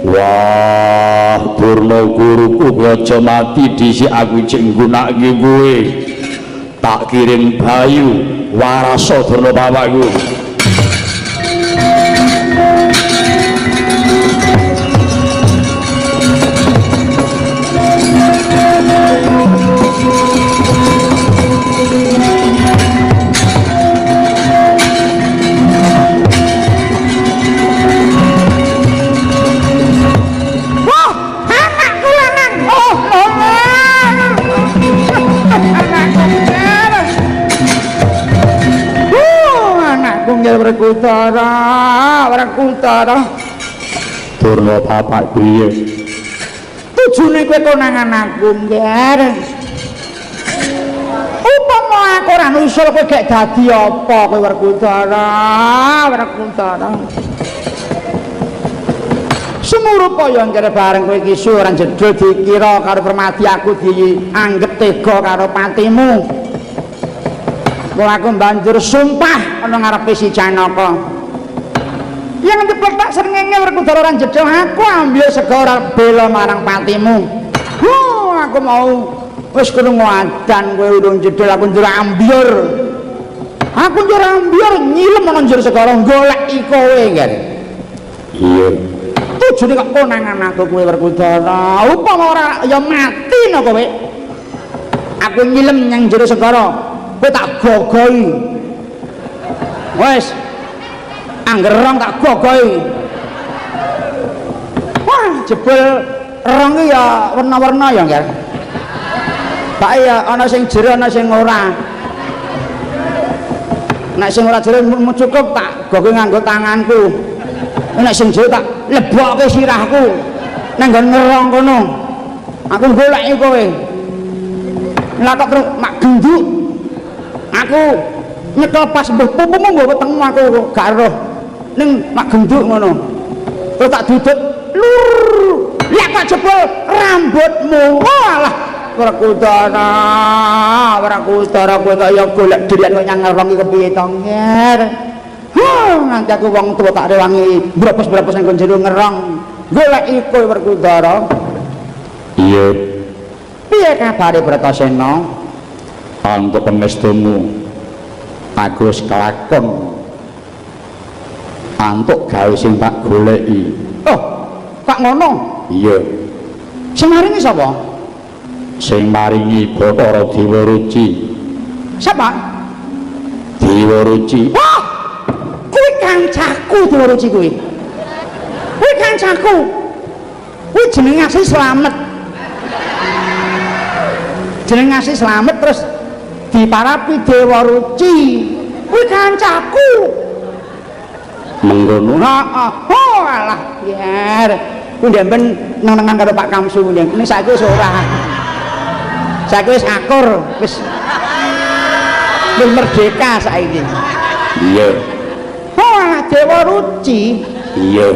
Wah, Durna guruku kowe aja mati dhisik aku cek nggunakake kowe. Tak kirim bayu warasa Durna bapakku. Wah, anakku lanang. Oh, lanang. Anakku lanang. Anakku nggih Werkudara, Werkudara. Durna bapak piye? Tujune kowe konangan aku, Ngger. Upama aku ora nusul kowe gek dadi apa kowe Werkudara, Werkudara. Sumurupa ya ngger bareng kowe iki ora jedul dikira karo permati aku dianggep tega karo patimu. Mula aku banjur sumpah ana ngarepe si Janaka. Yang dipletak srengenge Werkudara ora jedul aku ambil segara bela marang patimu. Huh, aku mau wis krungu adan kowe urung jedul aku njur ambyur. Aku njur ambyur nyilem ana njur segara goleki kowe ngger. Iya. Tujune kok konangan aku kowe Werkudara. Upama ora ya mati no kowe. Aku nyilem nyang jero segara, kowe tak gogoi. Wis. Angger rong tak gogoi. Wah, jebul rong ki ya werna-werna ya, Ngger. Pak ya ana sing jero ana sing ora. Nek sing ora jero cukup tak gogoi nganggo tanganku. Nek sing jero tak lebokke sirahku nang nggon ngerong kono. Aku goleki kowe. Lah kok terus mak genduk. Aku nyekel pas mbuh pupumu nggo wetengmu aku gak roh. Ning mak genduk ngono. Terus tak dudut lur. Lah kok jebul rambutmu. Walah Werkudara, Werkudara kowe kaya golek durian kok nyang ngerong iki kepiye to, Nger? Huh, nganti aku wong tuwa tak rewangi bropos-bropos nang jero ngerong. Goleki kowe Werkudara. Iya. Piye kabare Bratasena? Antuk pangestumu. Aku wis kelakon. Antuk gawe sing tak goleki. Oh, kok ngono? Iya. Sing maringi sapa? Sing maringi Bathara Dewa Ruci. Siapa? Dewa Ruci. Wah! Kuwi kancaku Dewa Ruci kuwi. Kuwi kancaku. Kuwi jenenge asli Slamet. Jenenge asli Slamet terus diparapi Dewa Ruci. Kuwi kancaku. Mengkono. Heeh. Oh alah, yer. Kuwi ndempen neng-nengan karo Pak Kamsu ndempen. Ning saiki wis ora. Saiki wis akur, wis merdeka saiki. Iya. Oh, Dewa Ruci. Iya.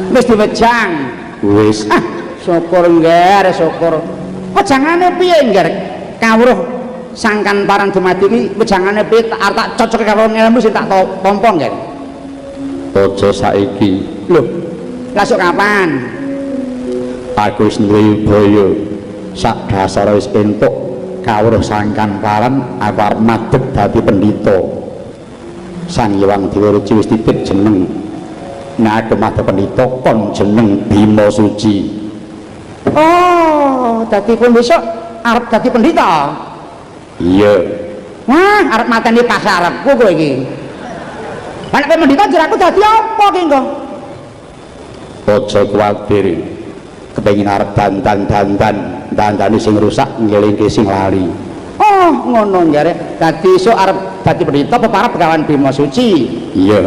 Wis diwejang. Wis. Ah, syukur ngger, syukur. Wejangane piye ngger? Kawruh sangkan parang dumadi iki wejangane piye tak tak cocok karo ngelmu sing tak tampa ngger. Aja saiki. Lho, lah sok kapan? Aku wis duwe baya. Sak dasare wis entuk kawruh sangkan paran aku arep madhep dadi pendhita. Sang Hyang Dewa Ruci wis titip jeneng. Nek aku madhep pendhita kon jeneng Bima Suci. Oh, dadi kowe besok arep dadi pendhita? Iya. Wah, arep mateni pasarepku kowe iki. Lah nek kowe pendhita jare aku dadi apa ki engko? Aja kuwatir. Kepengin arep dandan-dandan, dandane sing rusak ngelingke sing lali. Oh, ngono jare. Dadi esuk arep dadi pendhita peparab Begawan Bima Suci. Iya.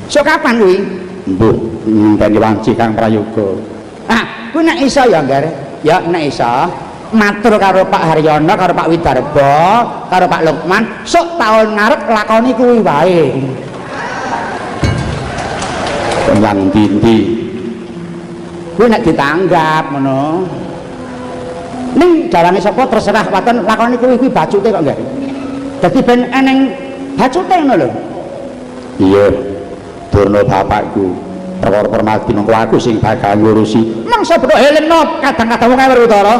Sok kapan kuwi? Mbuh, ngenteni wanci Kang Prayoga. Ah, kuwi nek iso ya, Ngger. Ya nek iso matur karo Pak Haryono, karo Pak Widarba, karo Pak Lukman, sok taun ngarep lakoni kuwi wae. Nyang ndi-ndi. Kuwi nek ditanggap ngono. Ning dalange sapa terserah waton lakoni kuwi kuwi bacute kok, Ngger. Dadi ben eneng bacute ngono lho. Iya. Durna bapakku perkara permati mengko aku sing bakal ngurusi. Mangsa betok heleno kadang-kadang wong Werkudara.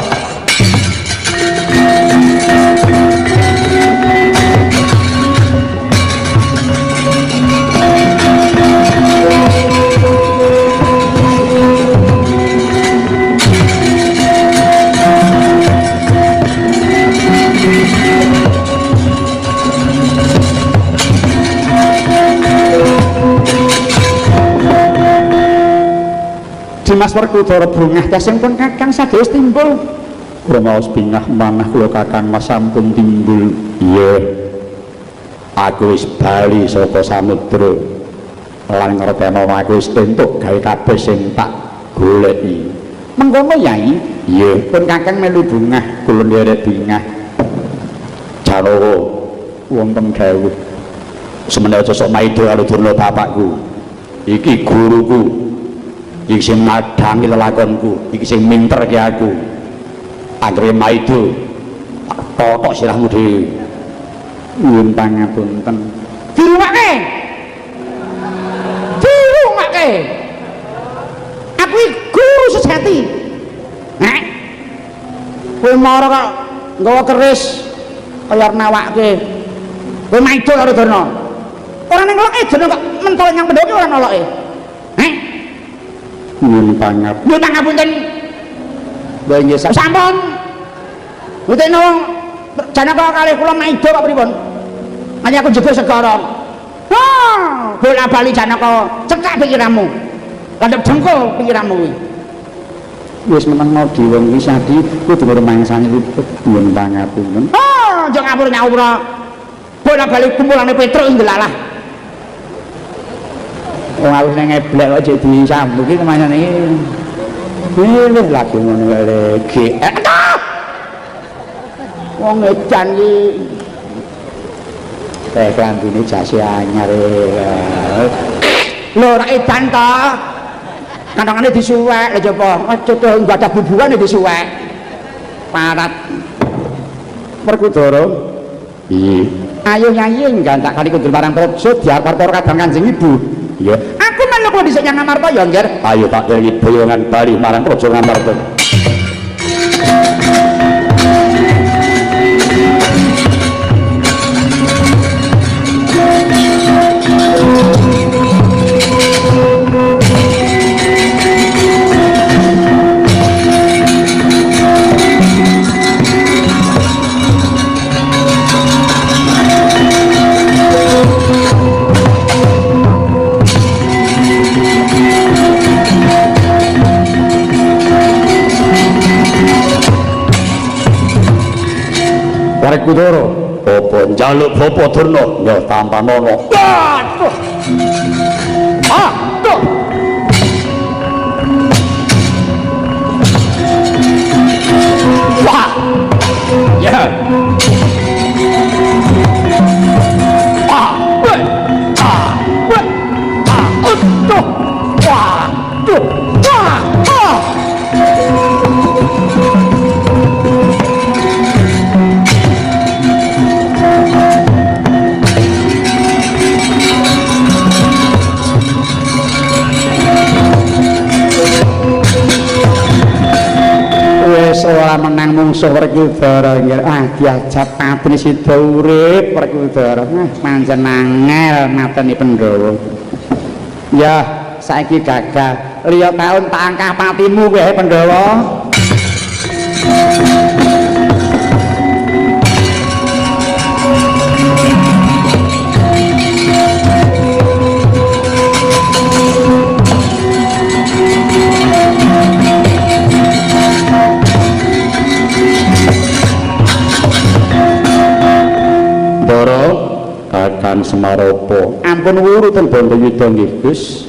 Dimas Werkudara bungah dasing pun Kakang sadeos timbul. Kula maos bingah manah kula Kakang Mas sampun timbul. Iya. Aku wis bali saka samudra. Lan ngerteno aku wis entuk gawe kabeh sing tak goleki. Mengkono Yai? Iya. Pun Kakang melu bungah, kula nderek bingah. Janowo wonten dawuh. Semene aja sok maida karo Durna bapakku. Iki guruku. Iki sing madhangi lelakonku, iki sing minterke aku. Anggere maido tak totok sirahmu dhewe. Nyuwun pangapunten. Dirungake. Dirungake. Aku iki guru sejati. Nek kowe mara kok nggawa keris kaya nawake. Kowe maido karo Durna. Ora ning loke Durna kok mentol nyang pendhoke ora noloke. Heh. Nyuwun pangapunten. Nyuwun pangapunten. Lha nggih sampun. Mboten wong Janaka kalih kula maido kok pripun? Nganti aku jegur segara. Wah, bola-bali Janaka, cekak pikiranmu. Landhep dengkul pikiranmu kuwi. Wis meneng dhewe wong iki sadi kudu rumangsane ribet. Nyuwun pangapunten. Oh, aja ngapur nyawura. Bola-bali kumpulane Petruk ndelalah. Wong aku ning ngeblek kok jek disambung iki kemanyane iki. Wis lagi ngono wae. Wong edan iki. Klambine jase anyar. Lho ora edan ta? Kantongane disuwek lho coba. Aja to nggadah bubuhan disuwek. Parat. Werkudara. Piye? Ayo nyanyi nggantak kali kudu marang praja diarep para kadang Kanjeng Ibu. Iya. Aku melu kula dhisik nyang Ngamarta ya, Ngger. Ayo tak kei boyongan bali marang praja Ngamarta. Werkudara, apa njaluk Bapak Durna? Ya tampanono. Aduh. Aduh. Wah. Ya. Ah, weh. Ah, weh. Ah, aduh. Wah. Duh. Wah. Ah. Wis ora menang mungsuh Werkudara nggih. Ah diajak patine sida urip Werkudara. Ah pancen angel mateni Pandhawa. Ya saiki gagal. Liya taun tak angkah patimu kowe Pandhawa. Ndara Kakang Semaropo, ampun wuru ten Bandayuda nggih Gus.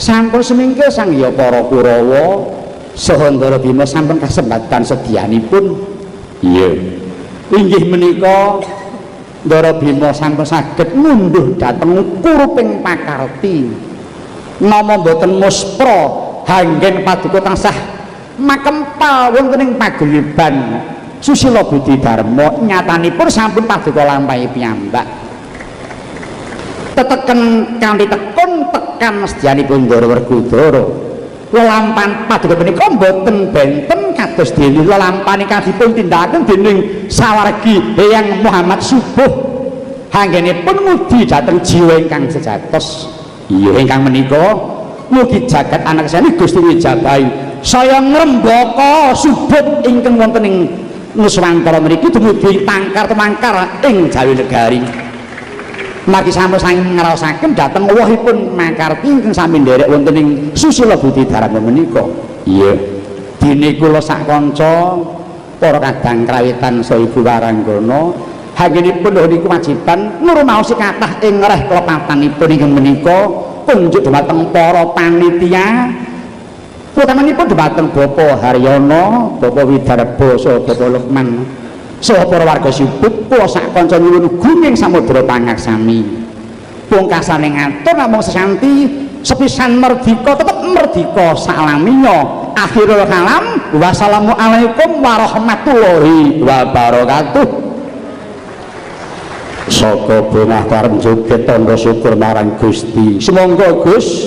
Sampun semingkil sang ya para Kurawa saha Ndara Bima sampun kasembatan sedyanipun. Iya. Inggih menika Ndara Bima sampun saged ngunduh dhateng kuruping pakarti. Nama mboten muspra hanggen paduka tansah makempal wonten ing paguyuban Susila Budi Dharma. Nyatanipun sampun paduka lampahi piyambak. Teteken kanthi tekun tekan sedyanipun Ndara Werkudara. Lelampan paduka punika mboten benten kados dene lelampan ingkang dipun tindakaken dening sawargi Eyang Muhammad Subuh. Anggenipun ngudi dhateng jiwa ingkang sejatos. Iya ingkang menika mugi jagat anak sani Gusti wijabahi. Saya ngrembaka subut ingkang wonten ing Nuswantara mriki dumugi tangkar tumangkar ing Jawi Negari. Margi sampun saking ngraosaken dhateng wohipun makarti ingkang sami nderek wonten ing Susila Budi Dharma menika. Iya. Dene kula sak kanca para kadang krawitan saha Ibu Waranggana anggenipun niku kewajiban ngrumaosi kathah ing reh kelepatanipun ingkang menika kunjuk dumateng para panitia. Utamanipun dumateng Bapak Haryono, Bapak Widarba saha Bapak Lukman saha para warga Subut kula sak kanca nyuwun gunging samudra pangaksami. Pungkasane ngatur namung sesanti sepisan merdika tetep merdika salaminya. Akhirul kalam, wassalamualaikum warahmatullahi wabarakatuh. Saka bungah karep joget tandha syukur marang Gusti. Sumangga Gus.